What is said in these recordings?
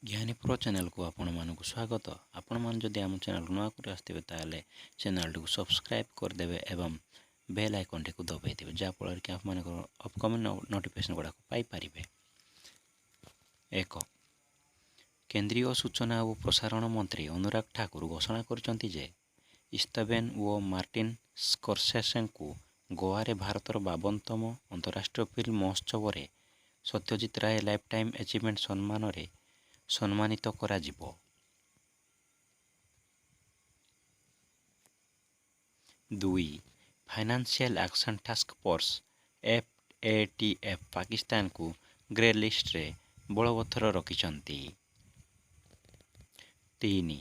ଜ୍ଞାନୀପୁର ଚ୍ୟାନେଲକୁ ଆପଣମାନଙ୍କୁ ସ୍ୱାଗତ। ଆପଣମାନେ ଯଦି ଆମ ଚ୍ୟାନେଲକୁ ନୂଆ କରି ଆସିଥିବେ, ତାହେଲେ ଚ୍ୟାନେଲଟିକୁ ସବସ୍କ୍ରାଇବ୍ କରିଦେବେ ଏବଂ ବେଲ୍ ଆଇକନ୍ଟିକୁ ଦବାଇ ଦେବେ, ଯାହାଫଳରେ କି ଆପଣମାନଙ୍କର ଅପକମିଂ ନୋଟିଫିକେସନ୍ ଗୁଡ଼ାକ ପାଇପାରିବେ। 1. କେନ୍ଦ୍ରୀୟ ସୂଚନା ଓ ପ୍ରସାରଣ ମନ୍ତ୍ରୀ ଅନୁରାଗ ଠାକୁର ଘୋଷଣା କରିଛନ୍ତି ଯେ ଇସ୍ତବେନ୍ ଓ ମାର୍ଟିନ୍ ସ୍କର୍ସେସେଙ୍କୁ ଗୋଆରେ ଭାରତର 52ତମ ଅନ୍ତରାଷ୍ଟ୍ରୀୟ ଫିଲ୍ମ ମହୋତ୍ସବରେ ସତ୍ୟଜିତ ରାୟ ଲାଇଫ୍ ଟାଇମ୍ ଆଚିଭମେଣ୍ଟ ସମ୍ମାନରେ ସମ୍ମାନିତ କରାଯିବ। 2. Financial action task force, FATF, ପାକିସ୍ତାନକୁ ଗ୍ରେ ଲିଷ୍ଟରେ ବଳବତ୍ତର ରଖିଛନ୍ତି। 3.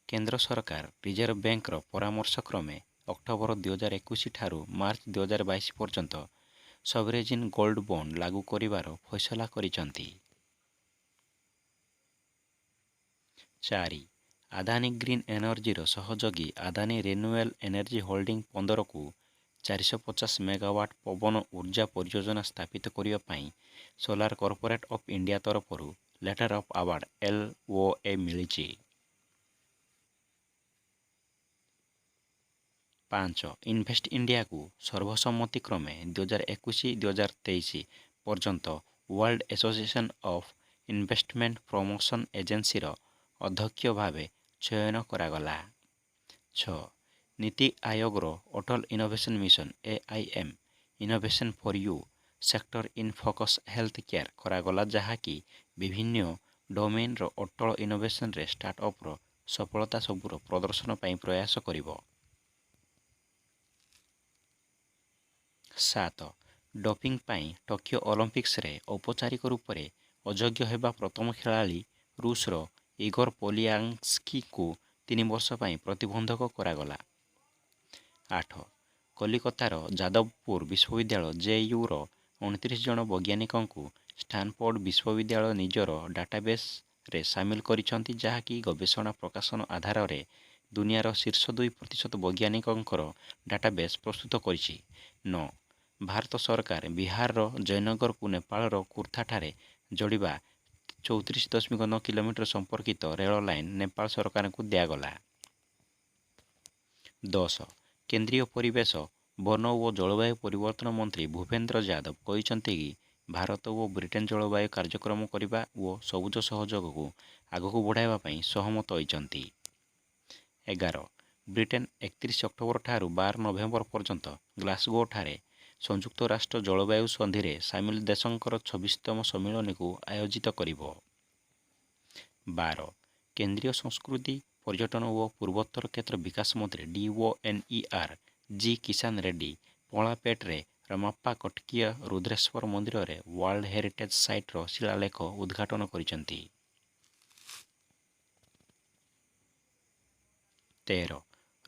କେନ୍ଦ୍ର ସରକାର ରିଜର୍ଭ ବ୍ୟାଙ୍କର ପରାମର୍ଶ କ୍ରମେ ଅକ୍ଟୋବର 2021 ଠାରୁ ମାର୍ଚ୍ଚ 2022 ପର୍ଯ୍ୟନ୍ତ ସଭରେଜିନ୍ ଗୋଲ୍ଡ ବଣ୍ଡ ଲାଗୁ କରିବାର ଫଇସଲା କରିଛନ୍ତି। 4. ଆଦାନୀ ଗ୍ରୀନ୍ ଏନର୍ଜିର ସହଯୋଗୀ ଆଦାନୀ ରିନ୍ୟୁଏବଲ୍ ଏନର୍ଜି ହୋଲ୍ଡିଂ 15କୁ 450 ମେଗାୱାଟ୍ ପବନ ଉର୍ଜା ପରିଯୋଜନା ସ୍ଥାପିତ କରିବା ପାଇଁ ସୋଲାର କର୍ପୋରେଟ୍ ଅଫ୍ ଇଣ୍ଡିଆ ତରଫରୁ ଲେଟର ଅଫ୍ ଆୱାର୍ଡ, LOA, ମିଳିଛି। 5. ଇନଭେଷ୍ଟ ଇଣ୍ଡିଆକୁ ସର୍ବସମ୍ମତି କ୍ରମେ 2021-2023 ପର୍ଯ୍ୟନ୍ତ world association of investment promotion ଏଜେନ୍ସିର ଅଧ୍ୟକ୍ଷ ଭାବେ ଚୟନ କରାଗଲା। 6. ନୀତି ଆୟୋଗର Atal innovation mission, AIM, innovation for you sector in focus health care କରାଗଲା, ଯାହାକି ବିଭିନ୍ନ ଡୋମେନ୍ର ଅଟଳ ଇନୋଭେସନରେ ଷ୍ଟାର୍ଟଅପ୍ର ସଫଳତା ସବୁର ପ୍ରଦର୍ଶନ ପାଇଁ ପ୍ରୟାସ କରିବ। 7. ଡୋପିଂ ପାଇଁ ଟୋକିଓ ଅଲିମ୍ପିକ୍ସରେ ଔପଚାରିକ ରୂପରେ ଅଯୋଗ୍ୟ ହେବା ପ୍ରଥମ ଖେଳାଳି ରୁଷର ଇଗୋର ପୋଲିଆନ୍ସ୍କିଙ୍କୁ 3 ବର୍ଷ ପାଇଁ ପ୍ରତିବନ୍ଧକ କରାଗଲା। 8. କଲିକତାର ଯାଦବପୁର ବିଶ୍ୱବିଦ୍ୟାଳୟ, ଜେୟୁର 29 ଜଣ ବୈଜ୍ଞାନିକଙ୍କୁ ଷ୍ଟାନଫୋର୍ଡ ବିଶ୍ୱବିଦ୍ୟାଳୟ ନିଜର ଡାଟାବେସ୍ରେ ସାମିଲ କରିଛନ୍ତି, ଯାହାକି ଗବେଷଣା ପ୍ରକାଶନ ଆଧାରରେ ଦୁନିଆର ଶୀର୍ଷ 2% ବୈଜ୍ଞାନିକଙ୍କର ଡାଟାବେସ୍ ପ୍ରସ୍ତୁତ କରିଛି। 9. ଭାରତ ସରକାର ବିହାରର ଜୟନଗରକୁ ନେପାଳର କୁର୍ଥାଠାରେ ଯୋଡ଼ିବା 34.9 କିଲୋମିଟର ସମ୍ପର୍କିତ ରେଳ ଲାଇନ ନେପାଳ ସରକାରଙ୍କୁ ଦିଆଗଲା। 10. କେନ୍ଦ୍ରୀୟ ପରିବେଶ, ବନ ଓ ଜଳବାୟୁ ପରିବର୍ତ୍ତନ ମନ୍ତ୍ରୀ ଭୂପେନ୍ଦ୍ର ଯାଦବ କହିଛନ୍ତି କି ଭାରତ ଓ ବ୍ରିଟେନ ଜଳବାୟୁ କାର୍ଯ୍ୟକ୍ରମ କରିବା ଓ ସବୁଜ ସହଯୋଗକୁ ଆଗକୁ ବଢ଼ାଇବା ପାଇଁ ସହମତ ହୋଇଛନ୍ତି। 11. ବ୍ରିଟେନ 31 ଅକ୍ଟୋବରଠାରୁ 12 ନଭେମ୍ବର ପର୍ଯ୍ୟନ୍ତ ଗ୍ଲାସଗୋଠାରେ ସଂଯୁକ୍ତ ରାଷ୍ଟ୍ର ଜଳବାୟୁ ସନ୍ଧିରେ ସାମିଲ ଦେଶଙ୍କର 26ତମ ସମ୍ମିଳନୀକୁ ଆୟୋଜିତ କରିବ। 12. କେନ୍ଦ୍ରୀୟ ସଂସ୍କୃତି, ପର୍ଯ୍ୟଟନ ଓ ପୂର୍ବୋତ୍ତର କ୍ଷେତ୍ର ବିକାଶ ମନ୍ତ୍ରୀ, DONER, G Kisan Reddy ପୋଳାପେଟରେ ରମାପ୍ପା କଟକିଆ ରୁଦ୍ରେଶ୍ୱର ମନ୍ଦିରରେ ୱାର୍ଲଡ ହେରିଟେଜ୍ ସାଇଟ୍ର ଶିଳାଲେଖ ଉଦ୍ଘାଟନ କରିଛନ୍ତି। 13.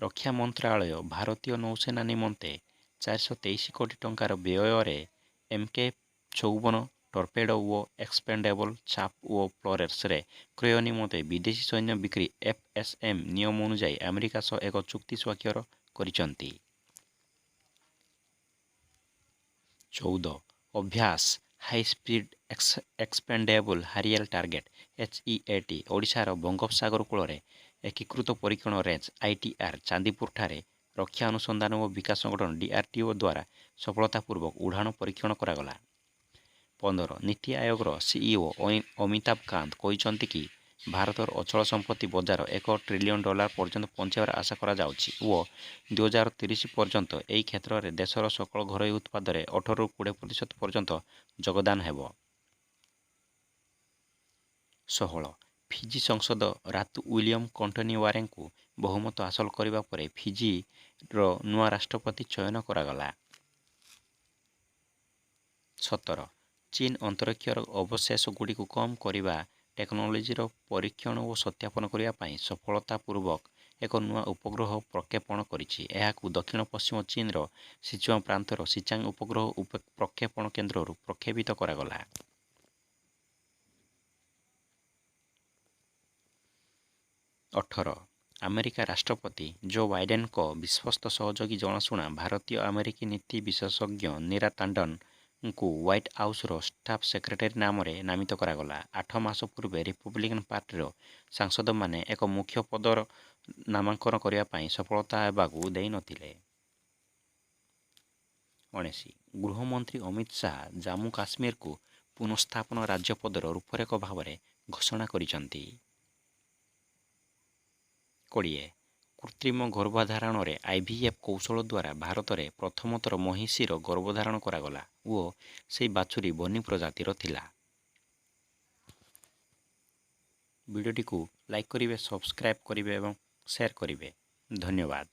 ରକ୍ଷା ମନ୍ତ୍ରାଳୟ ଭାରତୀୟ ନୌସେନା ନିମନ୍ତେ 423 କୋଟି ଟଙ୍କାର ବ୍ୟୟରେ ଏମକେ 54 ଟର୍ପେଡୋ ଓ ଏକ୍ସପେଣ୍ଡେବଲ୍ ଚାଫ୍ ଓ ଫ୍ଲୋରେଟ୍ସର କ୍ରୟ ନିମନ୍ତେ ବିଦେଶୀ ସୈନ୍ୟ ବିକ୍ରି, ଏଫ୍ଏସ୍ଏମ୍, ନିୟମ ଅନୁଯାୟୀ ଆମେରିକା ସହ ଏକ ଚୁକ୍ତି ସ୍ୱାକ୍ଷର କରିଛନ୍ତି। 14. ଅଭ୍ୟାସ high speed expendable aerial target, HEAT, ଓଡ଼ିଶାର ବଙ୍ଗୋପସାଗର କୂଳରେ ଏକୀକୃତ ପରୀକ୍ଷଣ ରେଞ୍ଜ, ଆଇଟିଆର୍, ଚାନ୍ଦିପୁରଠାରେ ରକ୍ଷା ଅନୁସନ୍ଧାନ ଓ ବିକାଶ ସଂଗଠନ, ଡିଆର୍ଡିଓ, ଦ୍ୱାରା ସଫଳତାପୂର୍ବକ ଉଡ଼ାଣ ପରୀକ୍ଷଣ କରାଗଲା। 15. ନୀତି ଆୟୋଗର ସିଇଓ ଅମିତାଭ କାନ୍ତ କହିଛନ୍ତି କି ଭାରତର ଅଚଳ ସମ୍ପତ୍ତି ବଜାର 1 ଟ୍ରିଲିୟନ ଡଲାର ପର୍ଯ୍ୟନ୍ତ ପହଞ୍ଚିବାର ଆଶା କରାଯାଉଛି ଓ 2030 ପର୍ଯ୍ୟନ୍ତ ଏହି କ୍ଷେତ୍ରରେ ଦେଶର ସକଳ ଘରୋଇ ଉତ୍ପାଦରେ 18ରୁ 20% ପର୍ଯ୍ୟନ୍ତ ଯୋଗଦାନ ହେବ। 16. ଫିଜି ସଂସଦ ରାତୁ ୱିଲିୟମ କାଟୋନିୱାରେଙ୍କୁ ବହୁମତ ହାସଲ କରିବା ପରେ ଫିଜିର ନୂଆ ରାଷ୍ଟ୍ରପତି ଚୟନ କରାଗଲା। 17. ଚୀନ ଅନ୍ତରୀକ୍ଷର ଅବଶେଷଗୁଡ଼ିକୁ କମ୍ କରିବା ଟେକ୍ନୋଲୋଜିର ପରୀକ୍ଷଣ ଓ ସତ୍ୟାପନ କରିବା ପାଇଁ ସଫଳତାପୂର୍ବକ ଏକ ନୂଆ ଉପଗ୍ରହ ପ୍ରକ୍ଷେପଣ କରିଛି। ଏହାକୁ ଦକ୍ଷିଣ ପଶ୍ଚିମ ଚୀନର ସିଚୁଆନ ପ୍ରାନ୍ତର ସିଚାଙ୍ଗ ଉପଗ୍ରହ ପ୍ରକ୍ଷେପଣ କେନ୍ଦ୍ରରୁ ପ୍ରକ୍ଷେପିତ କରାଗଲା। 18. ଆମେରିକା ରାଷ୍ଟ୍ରପତି ଜୋ ବାଇଡେନଙ୍କ ବିଶ୍ୱସ୍ତ ସହଯୋଗୀ, ଜଣାଶୁଣା ଭାରତୀୟ ଆମେରିକୀ ନୀତି ବିଶେଷଜ୍ଞ ନୀରା ତାଣ୍ଡନ ଙ୍କୁ ହ୍ୱାଇଟ୍ ହାଉସ୍ର ଷ୍ଟାଫ୍ ସେକ୍ରେଟାରୀ ନାମରେ ନାମିତ କରାଗଲା। 8 ମାସ ପୂର୍ବେ ରିପବ୍ଲିକାନ୍ ପାର୍ଟିର ସାଂସଦମାନେ ଏକ ମୁଖ୍ୟ ପଦର ନାମାଙ୍କନ କରିବା ପାଇଁ ସଫଳତା ହେବାକୁ ଦେଇନଥିଲେ। 19, ଗୃହମନ୍ତ୍ରୀ ଅମିତ ଶାହା ଜାମ୍ମୁ କାଶ୍ମୀରକୁ ପୁନଃସ୍ଥାପନ ରାଜ୍ୟ ପଦର ରୂପରେଖ ଭାବରେ ଘୋଷଣା କରିଛନ୍ତି। 20, କୃତ୍ରିମ ଗର୍ଭଧାରଣରେ ଆଇଭିଏଫ୍ କୌଶଳ ଦ୍ୱାରା ଭାରତରେ ପ୍ରଥମ ଥର ମହିଷୀର ଗର୍ଭଧାରଣ କରାଗଲା ଓ ସେହି ବାଛୁରୀ ବନି ପ୍ରଜାତିର ଥିଲା। ଭିଡ଼ିଓଟିକୁ ଲାଇକ୍ କରିବେ, ସବସ୍କ୍ରାଇବ୍ କରିବେ ଏବଂ ସେୟାର କରିବେ। ଧନ୍ୟବାଦ।